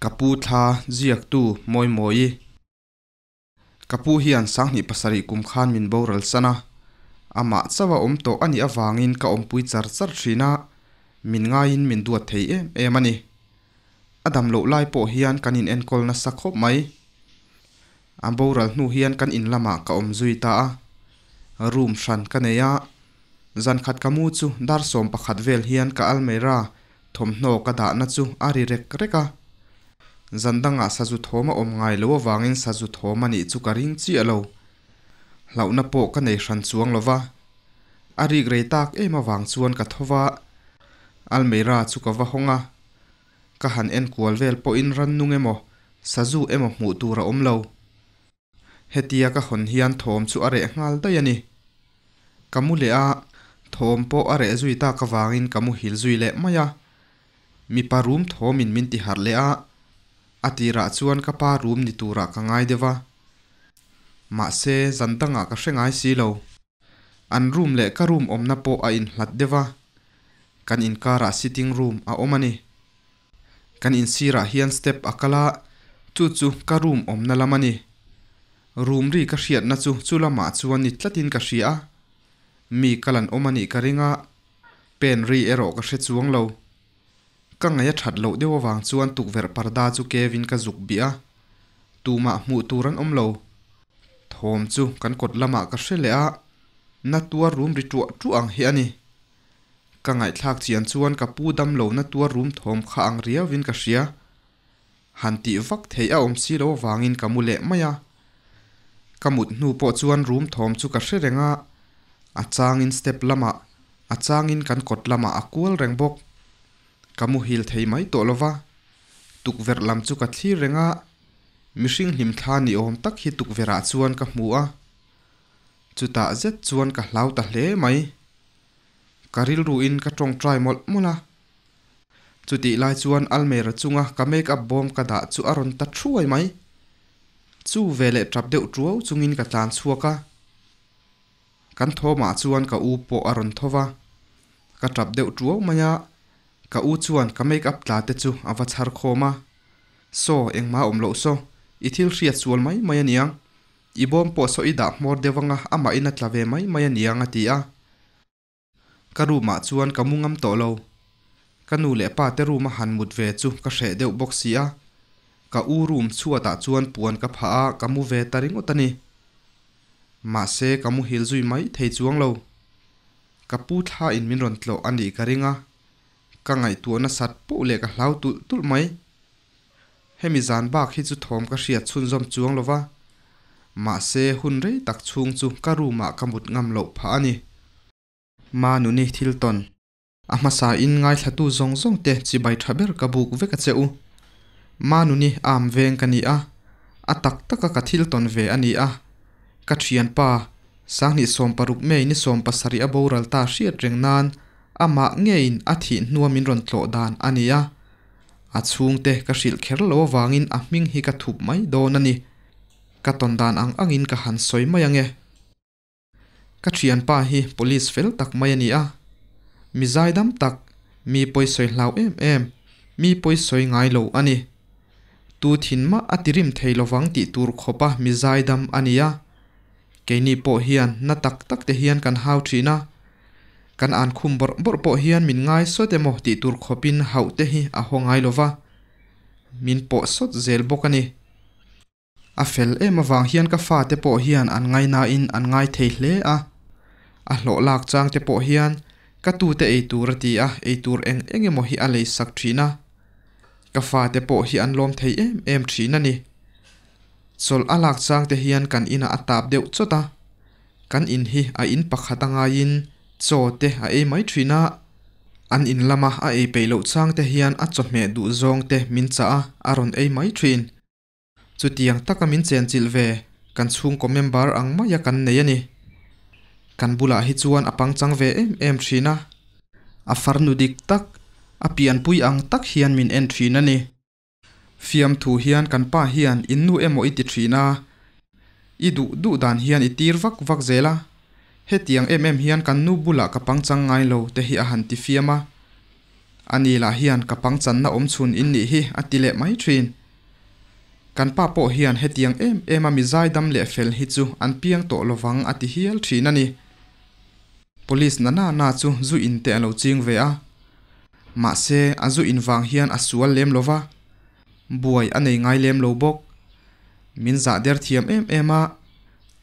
Ka pu thla ziaktu Mawimawii. Ka pu hian 2007 kum khan min boral san a, amah chauha awm tawh a nih avangin ka awmpui char char thin a, min ngaiin min duat thei em em a ni. A dam loh lai pawh hian kan in enkawl nasa khawp mai. A boral hnu hian kan in lamah ka awm zui ta a, room hran ka nei a, zan khat ka mu chu dar 11 vel hian ka almeira thawmhnaw ka dahna chu a ri rek rek a. Zan dangah sazu thawm a awm ngai lo avangin sazu thawm a nih chu ka ring chiah lo. Hlauhna pawh ka nei hran chuang lo va. A rik rei tak em avang chuan ka tho va, almeira chu ka va hawng a. Ka han en kual vel pawhin rannung emaw, sazu emaw hmuh tur a awm lo. Hetia ka hawn hian thawm chu a reh nghal daih a ni. Ka mu leh a, thawm pawh a reh zui tak avangin ka muhil zui leh mai a. Mipa rum thawmin min ti harh leh a, a tirah chuan ka pa rum ni turah ka ngai deuh a. Mahse, zan dangah ka hre ngai si lo. An room leh ka room awmna pawh a inhlat deuh a, kan inkarah sitting room a awm a ni. Kan insirah hian step a kal a, chu chu ka room awmna lam a ni. Room ri ka hriatna chu chu lamah chuan ni tlatin ka hria a, mi kal an awm a nih ka ring a, pen ri erawh ka hre chuang lo. Ka ngaih a that loh deuh avang chuan tukverh parda chu kevin ka zuk bih a, tumah hmuh tur an awm lo. Thawm chu kan kawt lamah ka hre leh a, na tuar rum ri tuah tuah ang hi a ni. Ka ngaihthlak chian chuan ka pu dam lo na tuar rum thawm kha ang riauvin ka hria. Han tih vak theih a awm si lo avangin ka mu leh mai a. Ka mut hnu pawh chuan rum thawm chu ka hre reng a, a changin step lamah, a changin kan kawt lamah a kual reng bawk. Ka muhil thei mai tawh lo va, tukverh lam chu ka thlir reng a, mihring hlimthla ni awm tak hi tukverhah chuan ka hmu a. Chutah zet chuan ka hlau ta hle mai. Ka rilruin ka tawngtai mawlh mawlh a. Chutih lai chuan almera chunga ka make up bawm ka dah chu a rawn ta thuai mai. Chu veleh tap deuh tuau chungin ka tlan chhuak a. Kan thawmah chuan ka u pawh a rawn tho va. Ka tap deuh tuau mai a, ka u chuan ka make up tla te chu a va chhar khawm a. Saw, engmah awm loh saw, i thil hriat sual mai mai aniang. I bawm pawh saw i dah hmawr deuh anga amahin a tla ve mai mai aniang a ti a. Ka room ah chuan ka mu ngam tawh lo. Ka nu leh pa te room a han mut ve chu ka hreh deuh bawk si a. Ka u room chhuat ah chuan puan ka phah a, ka mu ve ta ringawt a ni. Mahse ka muhil zui mai thei chuang lo. Ka pu thla in min rawn tlawh a nih ka ring a. Ka ngaihtuah nasat poh leh ka hlau tulh tulh mai. Hemi zan bak hi chu thawm ka hriat chhunzawm chuang lo va, mahse hun rei tak chhung chu ka room ah ka mut ngam loh phah a ni. Manuni thil tawn. A hmasa in ngaithlatu zawng zawng te chibai tha ber ka buk vek a che u. Manuni am veng ka ni a, a tak taka ka thil tawn ve a ni a. Ka thianpa, 2016 May ni 17 a boral ta hriat reng nan amah ngeiin a thih hnua min rawn tlawh dan a ni a. A chhungte ka hrilh kher lo avangin a hming hi ka thup mai dawn a ni. Ka tawn dan ang angin ka han sawi mai ange. Ka thianpa hi police fel tak mai a ni a. Mi zaidam tak, mi pawisawi hlau em em, mi pawisawi ngai lo a ni. Tu thin mah a tirim thei lovang tih tur khawpa mi zaidam a ni a. Keini pawh hian na tak tak te hian kan hau thin a. Kan an khum bawrh bawrh pawh hian min ngai sawt emaw tih tur khawpin hauh te hi a haw ngai lova, min pawh sawt zel bawk a ni. A fel em avang hian ka fate pawh hian an ngainain an ngai thei hle a. A hlawh lak chang te pawh hian ka tute ei tur a ti a, ei tur eng eng emaw hi a lei sak thin a. Ka fate pawh hi an lawm thei em em thin a ni. Chawlh a lak chang te hian kan inah a tap deuh chawt a. Kan in hi a in pakhat a ngaiin chaw te a ei mai thin a. An in lama a ei peih loh chang te hian a chawhmeh duh zawng te min chah a, a rawn ei mai thin. Chutiang taka min chenchilh ve kan chhungkaw member ang maia kan nei a ni. Kan bulah hi chuan a pangchang ve em em thin a. A farnu dik tak, a pianpui ang tak hian min en thin a ni. Fiamthu hian kan pa hian in nu emaw i ti thin a, i duh duh dan hian i tir vak vak zel a, hetiang em em hian kan nu bulah ka pangchang ngai lo te hi a han ti fiam a. Ani lah hian ka pangchanna awmchhun in nih hi a ti leh mai thin. Kan pa pawh hian hetiang em em a mi zaidam leh fel hi chu an piang tawh lovang a ti hial thin a ni. Police na na na chu zu in te a lo ching ve a. Mahse a zu in vang hian a sual lem lova, buai a nei ngai lem lo bawk. Min zah der thiam em em a,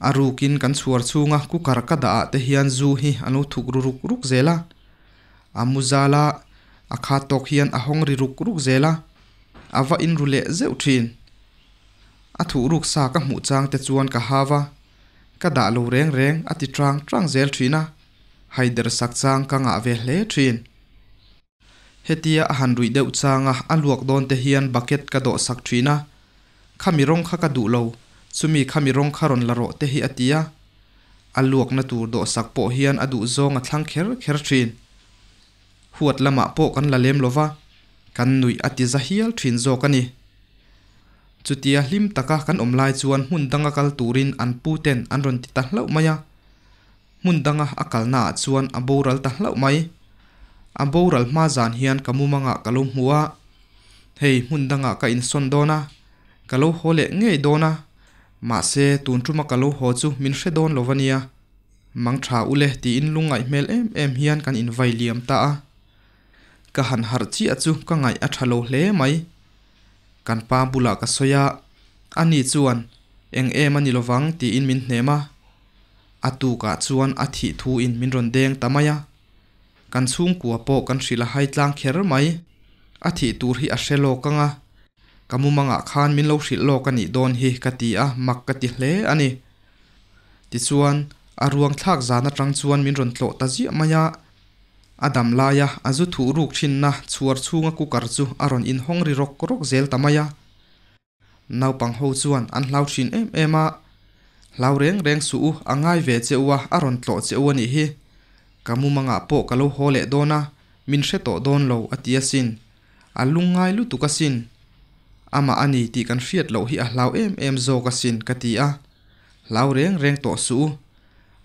a rukin kan chhuar chhunga cooker ka dah ah te hian zu hi a lo thuk ru ruk ruk zel a. A mu zal a, a khat tawk hian a hawng ri ruk ruk zel a, a va in ru leh zeuh thin. A thuh ruk sa ka hmuh chang te chuan ka hau a, ka dah lo reng reng a ti tang tang zel thin a, haider sak chang ka ngah ve hle thin. Hetia a han ruih deuh changa a luak dawn te hian bucket ka dawh sak thin a, khami rawng kha ka duh lo, chumi khami rawng kha rawn la rawh te hi a ti a, a luakna tur dawh sak pawh hian a duh zawng a thlang kher kher thin. Huat lamah pawh kan la lem lova, kan nuih a ti za hial thin zawk a ni. Chutia hlim taka kan awm lai chuan hmun danga kal turin an pu ten an rawn ti ta hlauh mai a. Hmun danga a kalna ah chuan a boral ta hlauh mai. A boral hma zan hian ka mumangah ka lo hmu a, hei hmun dangah ka insawn dawn a, ka lo haw leh ngei dawn a, mahse tun tuma ka lo haw chu min hre dawn lo va nia. Mang tha ule tiin lungngaih hmel em em hian kan invai liam ta a. Ka han harh chiah chu ka ngaih a tha lo hle mai. Kan pa bulah ka sawi a, ani chuan eng em a ni lovang tiin min hnem a. A tukah chuan a thih thuin min rawn deng ta mai a. Kan chhungkua pawh kan hrilh a hai tlang kher mai. A thih tur hi a hre lawk ang a, ka mumangah khan min lo hrilh lawk a nih dawn hi ka ti a, mak ka ti hle a ni. Tichuan, a ruang thlak zan atang chuan min rawn tlawh ta ziah mai a. A dam laia a zu thuh ruk thinna chhuar chhunga cooker chu a rawn inhawng ri rawk rawk zel ta mai a. Naupang ho chuan an hlau thin em em a, Hlau reng reng suh u, a ngai ve che u a, a rawn tlawh che u a nih hi. Ka mumangah pawh ka lo haw leh dawn a, min hre tawh dawn lo a ti asin. A lungngai lutuk asin. Amah a ni tih kan hriat loh hi a hlau em em zawk asin ka ti a. Hlau reng reng tawh suh u.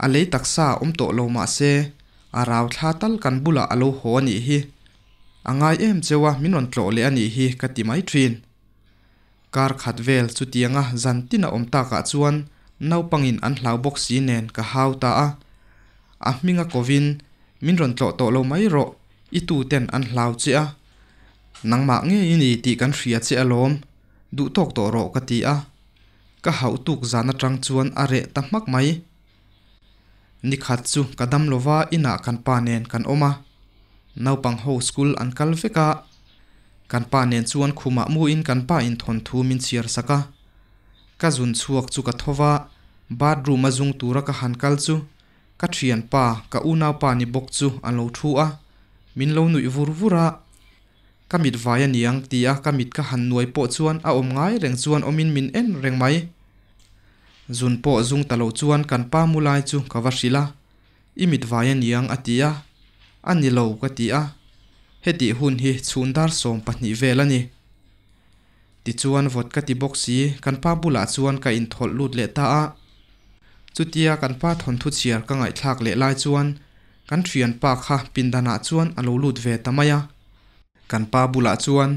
A lei taksa a awm tawh lo mah se, a rau thla tal kan bulah a lo haw a nih hi. A ngai em cheu a, min rawn tlawh leh a nih hi ka ti mai thin. Kar khat vel chutianga zan tin a awm takah chuan naupangin an hlau bawk si nen ka hau ta a. A hminga kovin, Min rawn tlawh tawh lo mai rawh, i tuten an hlau che a. Nangmah ngei i ni tih kan hria che alawm, duh tawk tawh rawh ka ti a. Ka hauh tuk zan atang chuan a reh ta hmak mai. Nikhat chu ka dam lova inah kan pa nen kan awm a. Naupang ho school an kal vek a. Kan pa nen chuan khumah muin kan pa in thawnthu min chhiar sak a. Ka zun chhuak chu ka tho va, bathroom a zung tura ka han kal chu ka thianpa, ka unaupa ni bawk chu an lo thu a, min lo nuih vur vur a. Ka mit vai a niang tia ka mit ka han nuai pawh chuan a awm ngai reng chuan awmin min en reng mai. Zun pawh zung ta lo chuan kan pa mu lai chu ka va hrilh a, I mit vai a niang a ti a, a ni lo ka ti a, hetih hun hi chhun dar 12 vel a ni. Tichuan vawt ka ti bawk si, kan pa bulah chuan ka inthawlh lut leh ta a. Chutia kan pa thawnthu chhiar ka ngaihthlak leh lai chuan kan thianpa kha pindanah chuan a lo lut ve ta mai a. Kan pa bulah chuan,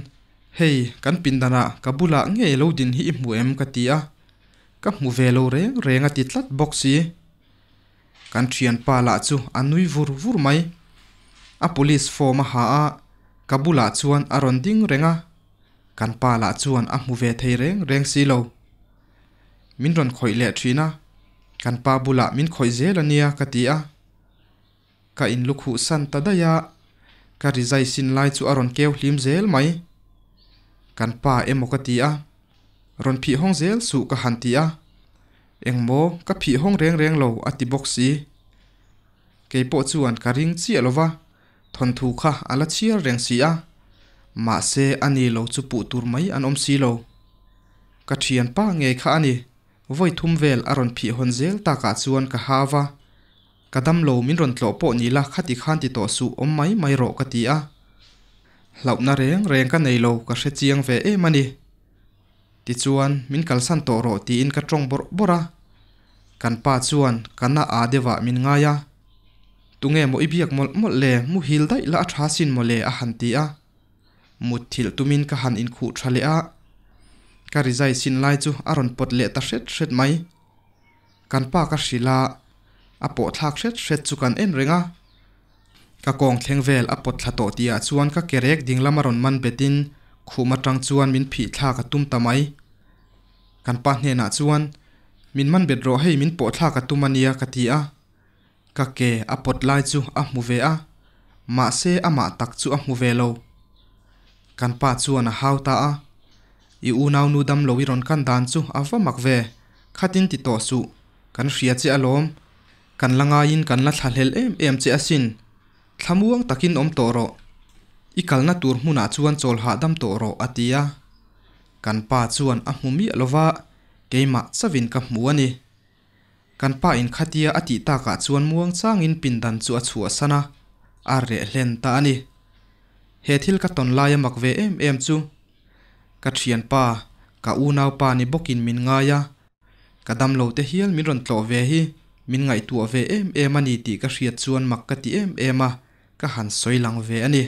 Hei, kan pindanah ka bulah ngei lo din hi i hmu em? ka ti a. Ka hmu ve lo reng reng a ti tlat bawk si. Kan thianpa lah chu a nui vur vur mai. A police form a ha a, ka bulah chuan a rawn ding reng a. Kan pa lah chuan a hmu ve thei reng reng si lo. Min rawn khawih leh thin a, kan pa bulah min khawih zel a nia ka ti a. Ka inlukhuh san ta daih a, ka rizai sin lai chu a rawn keu hlim zel mai. Kan pa emaw ka ti a, rawn phih hawng zel suh ka han ti a. Engmaw ka phih hawng reng reng lo a ti bawk si. Kei pawh chuan ka ring chiah lo va, thawnthu kha a la chhiar reng si a. Mahse a ni lo chu puh tur mai an awm si lo. Ka thianpa ngei kha a ni, vawi thum vel a rawn phih hawn zel takah chuan ka hau va. Ka dam lo min rawn tlawh pawh ni la khati khan ti tawh suh awm mai mai rawh ka ti a. Hlauhna reng reng ka nei lo ka hre chiang ve em a ni. Tichuan min kalsan tawh rawh tiin ka tawng bawrh bawrh a. Kan pa chuan ka na aa deuhah min ngai a. Tunge maw i biak mawlh mawlh le, muhil daih la a tha sin mawle a han ti a. Mutthilh tumin ka han inkhuh tha leh a, ka rizai sin lai chu a rawn pawt leh ta hret hret mai. Kan pa ka hrilh a, a pawh thlak hret hret chu kan en reng a. Ka kawng thleng vel a pawt thla tawh tihah chuan ka kerek dinglam a rawn man betin khum atang chuan min phih thlak a tum ta mai. Kan pa hnenah chuan, Min man bet rawh hei min pawh thlak a tum a nia ka ti a. Ka ke a pawt lai chu a hmu ve a, mahse amah tak chu a hmu ve lo. Kan pa chuan a hau ta a, I unaunu damlo i rawn kan dan chu a va mak ve, khatin ti tawh suh, kan hria che alawm, kan la ngaiin kan la thlahlel em em che asin, thlamuang takin awm tawh rawh, i kalna tur hmunah chuan chawl hahdam tawh rawh a ti a. Kan pa chuan a hmu miah lova, keimah chauhin ka hmu a ni. Kan pa in khatia a tih takah chuan muang changin pindan chu a chhuahsan a, a reh hlen ta a ni. He thil ka tawn laia mak ve em em chu, ka thianpa, ka unaupa ni bawkin min ngai a, ka damlo te hial min rawn tlawh ve hi min ngaihtuah ve em em a ni tih ka hriat chuan mak ka ti em em a, ka han sawi lang ve a ni.